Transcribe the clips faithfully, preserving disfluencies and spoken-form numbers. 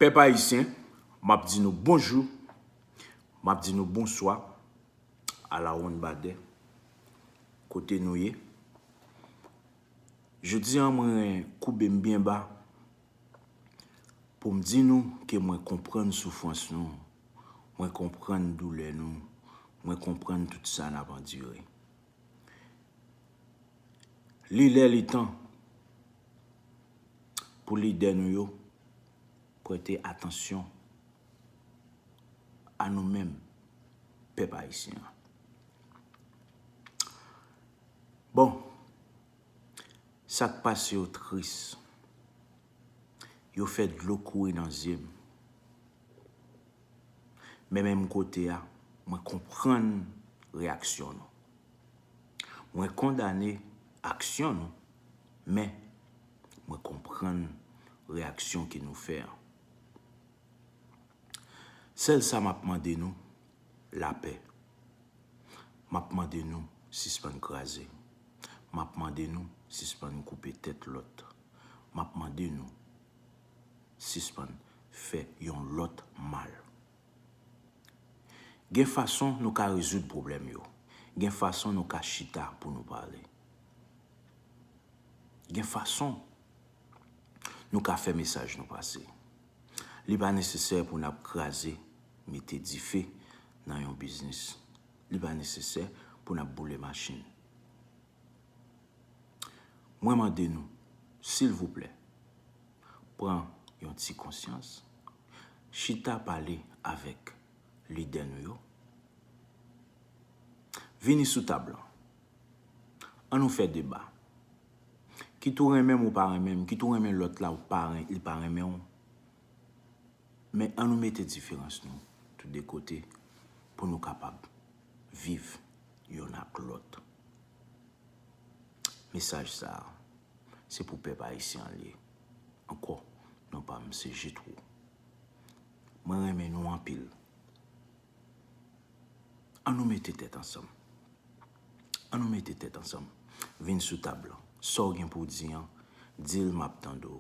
Pèp ayisyen, m ap di nou bonjou, m ap di nou bonswa, alawonnbadè, kote nou ye. Jodi a, mwen koube m byen ba pou m di nou ke mwen konprann soufrans nou, mwen konprann doulè nou, mwen konprann tout sa n ap andire. Li lè, li tan pou lidè nou yo prete atansyon a nou menm, pèp ayisyen an. Bon, sa k pase yo tris. Yo fè dlo kouri nan zye m. Men menm kote a, mwen konprann reyaksyon nou. Mwen kondane aksyon nou, men mwen konprann reyaksyon ke nou fè an. Sèl sa m ap mande nou, lapè. M ap mande nou sispann kraze. M ap mande nou sispann koupe tèt lòt. M ap mande nou sispann fè yon lòt mal. Gen fason nou ka rezoud pwoblèm yo. Gen fason nou ka chita pou nou pale. Gen fason nou ka fè mesaj nou pase. Li pa nesesè pou n ap kraze, mete dife nan yon biznis. Li pa nesesè pou n ap boule machin. Mwen mande nou, silvouplè, pran yon ti konsyans, chita pale avèk lidè nou yo. Vini sou tab lan. An nou fè deba. Kit ou renmen m ou pa renmen m, kit ou renmen lòt la ou pa ren-, li pa renmen w. Men an nou mete diferans nou tout de kote pou nou kapab viv yonn ak lòt. Mesaj sa a, se pou pèp ayisyen an li ye. Ankò, non pa m se Jetwo. Mwen renmen nou anpil. An nou mete tèt ansanm. An nou mete tèt ansanm. Vin sou tab lan. Sa w gen pou w di an, di l, m ap tande w.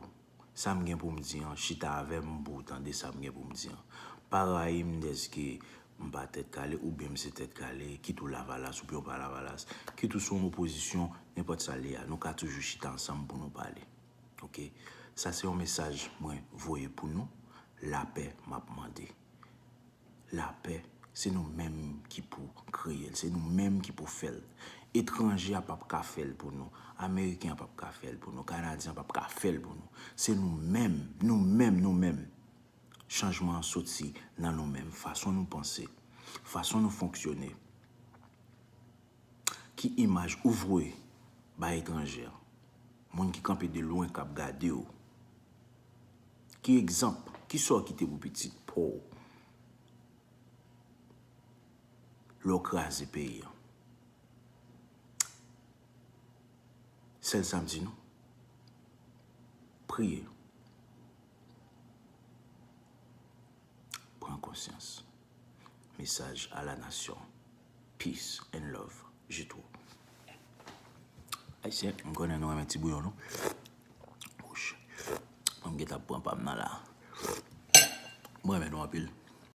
Sa m gen pou m di an, chita avè m pou w tande sa m gen pou m di an. Pa rayi m dèske m pa tèt kale oubyen m se tèt kale, kit ou Lavalas oubyen w pa Lavalas, kit ou se yon opozisyon, nenpòt sa l ye a, nou ka toujou chita ansanm pou nou pale. Oke? Sa se yon mesaj mwen voye pou nou. Lapè m ap mande. Lapè, se nou menm ki pou kreye l, se nou menm ki pou fè l. Etranje a p ap ka fè l pou nou, Ameriken an p ap ka fè l pou nou, Kanadyen an p ap ka fè l pou nou. Se nou menm, nou menm, nou menm. Chanjman an soti nan nou menm, fason nou panse, fason nou fonksyone. Ki imaj ou voye bay etranje a? Moun ki kanpe de lwen k ap gade w. Ki egzanp, ki sa w kite pou pitit pa w lè w kraze peyi an? Sèl sa m di nou, priye. Pran konsyans. Mesaj a la nasyon. Peace and love. Jetwo. Ayisyen, m konnen nou renmen ti bouyon nou. Wouch. Mwen m gentan pran pa m nan la. Mwen renmen nou anpil.